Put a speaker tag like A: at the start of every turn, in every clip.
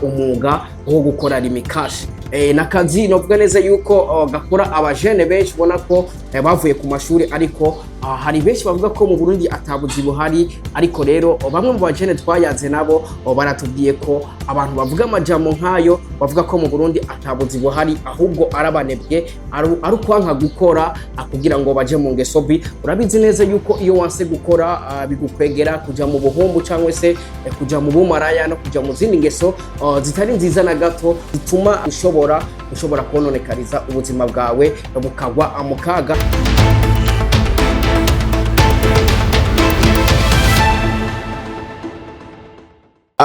A: Umwuga wo gukora Lumicash nakazi novuga neza yuko gakora abajene benshi ubona ko bavuye ku mashuri, ariko hari benshi bavuga ko mu Burundi atabuzi buhari. Ariko rero bamwe mu bajene twayaze nabo baratubwiye ko abantu bavuga amajambo nk'ayo, bavuga ko mu Burundi atabuzi buhari, ahubwo arabanebwe, ari ukwanka gukora kugira ngo baje mu ngeso mbi. Urabizi neza yuko iyo wanse gukora bigukwegera kuja mu buhumbu cyangwa se kuja mu bumaraya no kuja mu zindi ngeso zitari nziza na gato, zituma ushobora kononekariza ubuzima bwawe bukagwa mu kaga.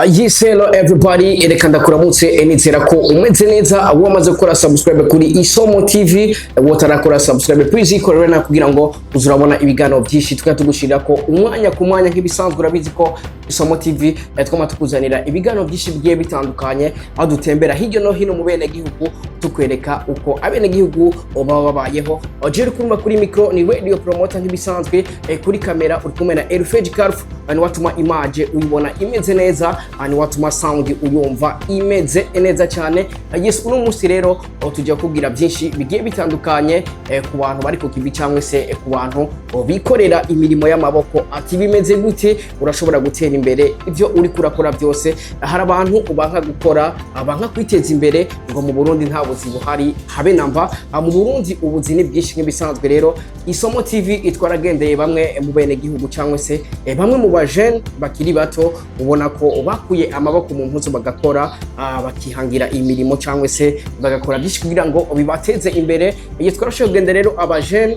A: Yes, hello everybody, reka ndakuramutse, nizera ko umeze neza, abo wamaze gukora subscribe kuri Isomo TV. Wotarakora subscribe, please ikorere na kugira ngo uzurabona ibiganiro byinshi tukaba tugushirira ko umwanya ku mwanya. Nk'ibisanzwe, urabizi ko Isomo TV twama tukuzanira ibiganiro byinshi bigiye bitandukanye, aho dutembera hirya no hino mu bene gihugu, tukwereka uko abene gihugu baba babayeho. Jerry kurumba kuri micro ni radio promoter nk'ibisanzwe, kuri kamera uri kumwe na Elfage Carf, ni watuma image uyibona imeze neza, ni watuma sound uyumva imeze neza cyane. Yes, uno munsi rero tujya kubwira byinshi bigiye bitandukanye ku bantu bari ku kivi cyangwa se ku bantu bikorera imirimo y'amaboko. Ati bimeze gute? Urashobora gutera imbere ibyo uri kurakora byose. Hari abantu banka gukora, banka kwiteza imbere, ngo mu Burundi nta buzi buhari. Habe namba, mu Burundi ubuzi ni bwinshi. Nk'ibisanzwe rero, Isomo TV itwaragendeye bamwe mu bene gihugu cyangwa se bamwe mu bajene bakiri bato, ubona ko bakuye amaboko mu mpuzu bagakora, bakihangira imirimo cyangwa se bagakora byinshi kugira ngo bibateze imbere. Iyo twarashoboye kugenda rero abajene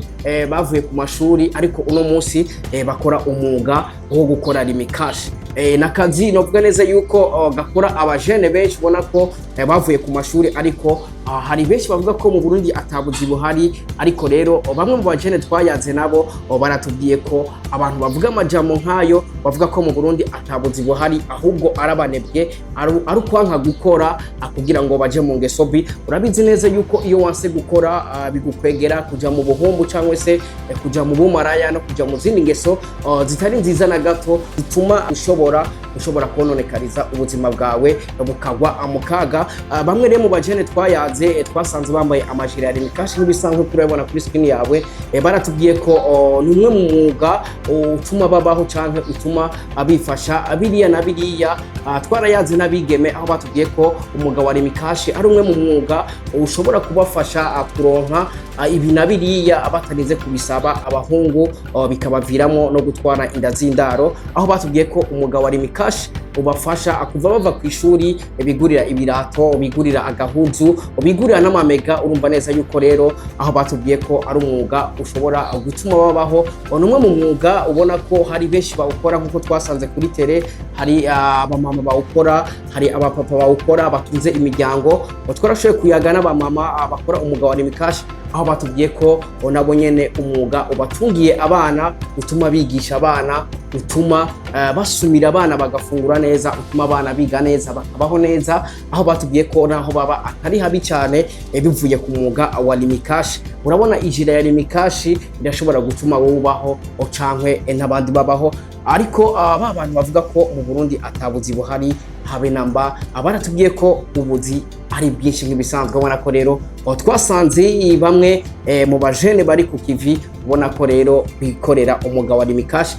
A: bavuye ku mashuri, ariko uno munsi bakora umwuga wo gukora Lumicash. Nakazi novuga neza yuko gakora abajene benshi ubona ko bavuye ku mashuri, ariko hari benshi bavuga ko mu Burundi atabuzi buhari. Ariko rero bamwe mu bajene twayaze nabo baratubwiye ko abantu bavuga amajambo nk'ayo, bavuga ko mu Burundi atabuzi buhari, ahubwo arabanebwe, ari ukwanka gukora kugira ngo baje mu ngeso mbi. Urabizi neza yuko iyo wanse gukora bigukwegera kuja mu buhumbu cyangwa se kuja mu bumaraya no kuja mu zindi ngeso zitari nziza na gato, zituma ushobora kononekariza ubuzima bwawe bukagwa mu kaga. Bamwe rero mu bajene twayaze, twasanze bambaye amajire ya Lumicash nk'ibisanzwe kurabona kuri screen yawe, baratubwiye ko ni umwe mu mwuga utuma babaho canke utuma bifasha biriya na biriya. Twarayaze n'abigeme, aho batubwiye ko umwuga wa Lumicash ari umwe mu mwuga ushobora kubafasha kuronka ibi na biriya batarinze kubisaba abahungu, bikabaviramo no gutwara inda z'indaro, aho batubwiye ko umwuga wa Lumicash ubafasha kuva bava ku ishuri bigurira ibirato, bigurira agahuzu, bigurira n'amamega. Urumva neza yuko rero aho batubwiye ko ari umwuga ushobora gutuma babaho. Ni umwe mu mwuga ubona ko hari benshi bawukora, nk'uko twasanze kuri tele hari abamama bawukora, hari abapapa bawukora batunze imiryango. Twarashoboye kuyaga n'abamama bakora umwuga wa Lumicash, aho batubwiye ko nabo nyene umwuga ubatungiye abana, utuma bigisha abana, utuma basumira abana bagafungura neza, utuma abana biga neza, bakabaho neza, aho batubwiye ko naho baba atari habi cyane bivuye ku mwuga wa Lumicash. Urabona ijira ya Lumicash irashobora gutuma wowe ubaho cankwe n'abandi babaho. Ariko ba bantu bavuga ko mu Burundi atabuzi buhari, habe namba, baratubwiye ko ubuzi ari bwinshi. Nk'ibisanzwe, ubona ko rero twasanze bamwe mu bajene bari ku kivi, ubona ko rero bikorera umwuga wa Lumicash,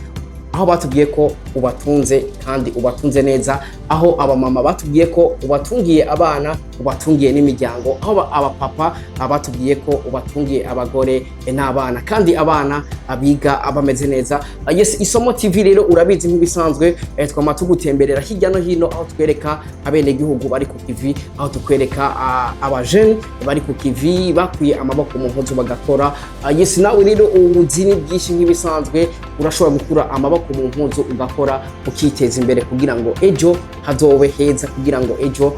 A: aho batubwiye ko ubatunze kandi ubatunze neza, aho abamama batubwiye ko ubatungiye abana, ubatungiye n'imiryango, aho abapapa batubwiye ko ubatungiye abagore n'abana, kandi abana abiga bameze neza. Yes, Isomo TV rero urabizi nk'ibisanzwe, twama tugutemberera hirya no hino, aho twereka abenegihugu bari ku kivi, aho tukwereka abajene bari ku kivi bakuye amaboko mu mpuzu bagakora. Yes, nawe rero ubuzi ni bwinshi. Nk'ibisanzwe, urashobora gukura amaboko mu mpuzu ugakora, ukiteza imbere kugira ngo ejo hazobe heza, kugira ngo ejo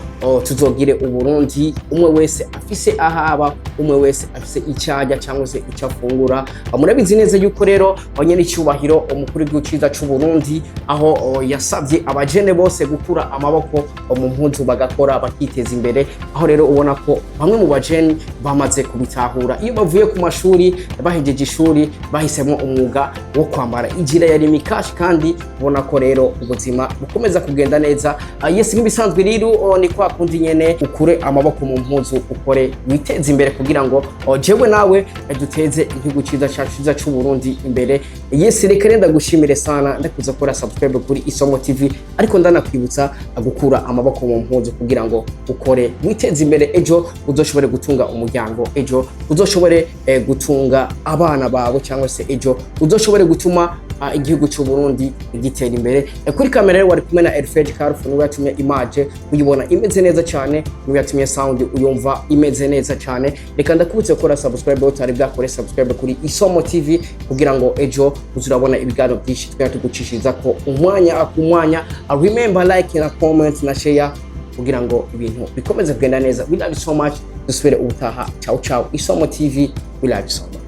A: tuzogire Uburundi umwe wese afise ahaba, umwe wese afise icyo arya cyangwa se icyo afungura. Murabizi neza yuko rero n'icyubahiro umukuru w'igihugu ciza c'u Burundi, aho yasabye abajene bose gukura amaboko mu mpuzu bagakora, bakiteza imbere, aho rero ubona ko bamwe mu bajene bamaze kubitahura. Iyo bavuye ku mashuri, bahejeje ishuri, bahisemo umwuga wo kwambara ijira ya Lumicash, kandi ubona ko rero ubuzima bukomeza kugenda neza. neza. Yes, nk'ibisanzwe rero, ni kwa kundi nyene, ukure amaboko mu mpuzu, ukore witeze imbere kugira ngo jewe nawe duteze igihugu ciza cacu ciza c'u Burundi imbere. Yes, reka rero ndagushimire sana, ndakuza gukora subscribe kuri Isomo TV, ariko ndanakwibutsa gukura amaboko mu mpuzu kugira ngo ukore witeze imbere, ejo uzoshobore gutunga umuryango, ejo uzoshobore gutunga abana bawe, cyangwa se ejo uzoshobore gutuma igihugu cy'u Burundi gitera imbere. Kuri kamera rero wari kumwe na Elfred Carf, niwe yatumye image uyibona imeze neza cyane, niwe yatumye sound uyumva imeze neza cyane. Reka ndakubutse gukora subscribe utari bwakore subscribe kuri Isomo TV kugira ngo ejo uzurabona ibiganiro byinshi twari tugucishiriza ko umwanya ku mwanya. Remember, like na comment na share kugira ngo ibintu bikomeze kugenda neza. We love you so much. Dusubire ubutaha. Ciao ciao. Isomo TV, we love you so much.